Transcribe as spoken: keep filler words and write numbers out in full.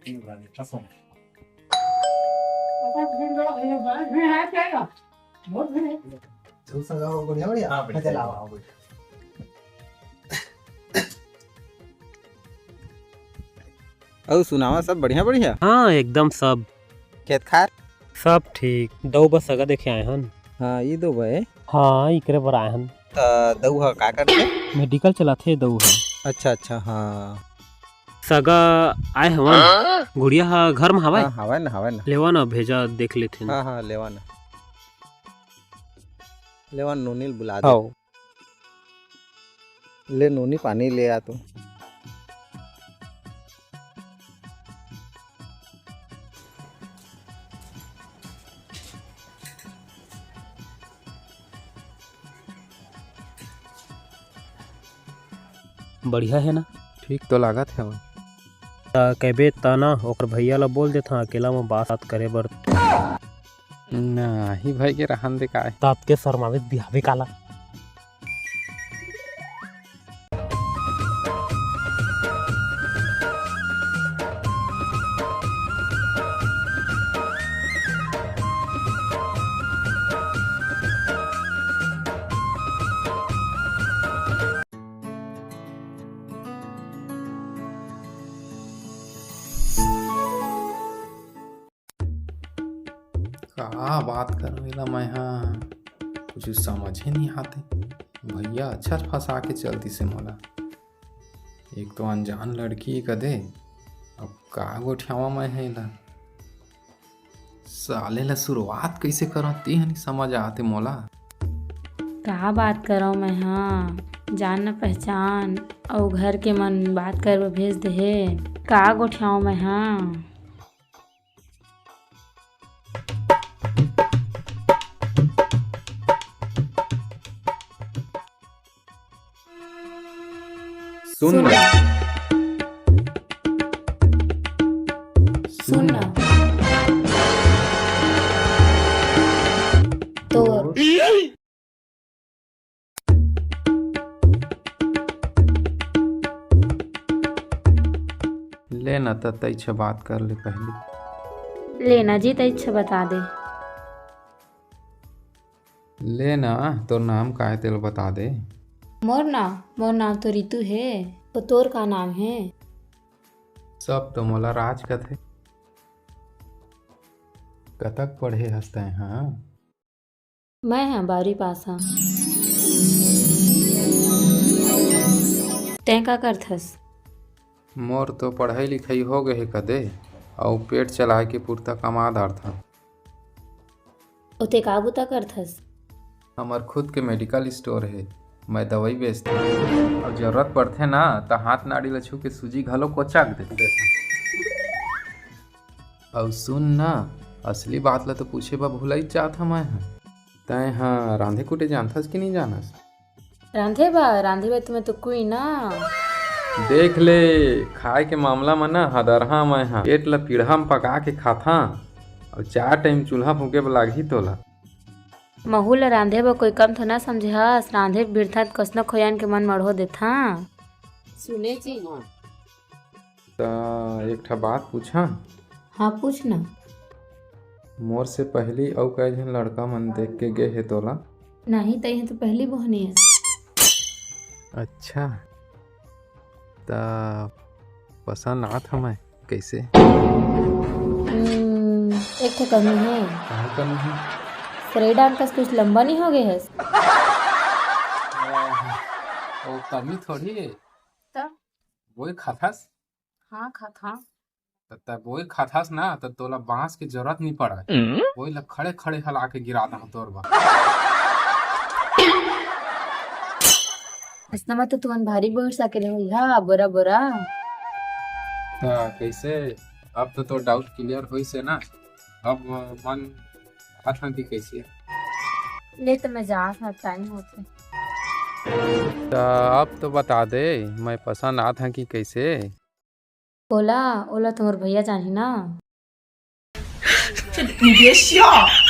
बढ़िया, बढ़िया। हाँ, बढ़िया। चल, सगा हो, बढ़िया, बढ़िया। हाँ, बढ़िया। चल, आओ, आओ, बढ़िया। अउ सुनावा, सब बढ़िया, बढ़िया? हाँ, एकदम सब। खेत खार? सब ठीक। दऊ बस सगा देखे आए हन। हाँ, ई दऊ बे। हाँ, इकरे बर आए हन। त दऊ ह का करथे? मेडिकल चलाथे दऊ ह। अच्छा, अच्छा, हाँ। सगा आए हवन। हाँ? गुड़िया ह घर म हवय? हाँ, हवय न, हवय न। लेवा न, भेजा, देख लेथे न। हाँ, हाँ, लेवा न। लेवा न, नोनी ल बुला दे। हव। ले नोनी, पानी ले आ तो। बढ़िया हे ना? ठीक तो लागत हे। त कहिबे त ना, ओकर भैया ला बोल देथन, अकेला म बात करे बर। नाही भाई के रहन दे काय। त अतके शर्मावे बिहावे काला? का बात करूं एला मैं हा, कुछ समझे नहीं आते। भैया अच्छा फंसा के चलती से मोला। एक तो अनजान लड़की कदे, अब का गोठियावा मैं हा एला। साले ला शुरुआत कइसे करंव, तेह नइ समझ आते मोला। का बात करंव मैं हा, जान न पहचान अउ घर के मन बात करे बर भेज देहे, का गोठियावंव मैं हा। सुन ना। सुन ना। तोर। ले ना, त तैछ बात कर ले पहली। ले ना जी, तैछ बता दे। ले ना, तोर नाम का हे, तेला बता दे। मोर नाम, मोर नाम तो रितु हे। तो तोर का नाम हे? सब तो मोला राज कथे। कतक पढ़े हस तैं, हाँ? मैं हा बारहवीं पास हंव। तैं का करथस? मोर तो पढ़ाई लिखाई हो गे हे कदे, अउ पेट चलाए के पुरता कमा डारथंव। ओ, तैं का बुता करथस? हमर खुद के मेडिकल स्टोर हे, मैं दवाई बेचथंव। अउ जरूरत पड़थे ना, त हाथ नाड़ी ल छू के सूजी घलो कोचक देथंव। अउ सुन ना, असली बात ल तो पूछे बर भुलाइच जात हंव मैं हा। तैं हा रांधे कूटे जानथस कि नइ जानस? रांधे बर, रांधे बर तो मैं तो कुई ना। देख ले, खाए के मामला म ना हदरहा मैं हा। पेट ल पीढ़ा म पका के खाथंव, अउ चार टाइम चूल्हा फूंके बर लागही तोला। महू ल रांधे बर कोई कम तो ना समझे हस, रांधे भिड़थंव त कसनो खोजन के मन मड़हो देथंव। सुने जी। त एक ठा बात पूछंव? हाँ, पूछ ना। मोर से पहिली अउ कई झन लड़का मन देख के गे हे तोला? नहीं, तैं तो पहिली बोहनी हस। अच्छा, त पसंद आत हवंव मैं कइसे? हम्म, एक ठे कमी हे। का कमी हे? सरेई डांड कस कुछ लंबा नइ हो गे हस? ओ कमी थोड़ी हे। त? बोई खाथस? हाँ, खाथंव। त तैं बोई खाथस ना, त तोला बांस के जरूरत नइ पड़य। हम्म? बोई ला खड़े खड़े हला के गिरा दहूं तोर बर। अइसना म तो तुमन भारी बोइर सके रहे हा, बोरा बोरा। त कइसे? अब तो तोर डाउट क्लियर होइस हे ना? अब मन आत हंव कि कइसे? ले त मैं जात हंव, टाइम होथे। त अब तो बता दे, मैं पसंद आत हंव कि कइसे? ओला, ओला तो मोर भैया जानही ना। 你别笑。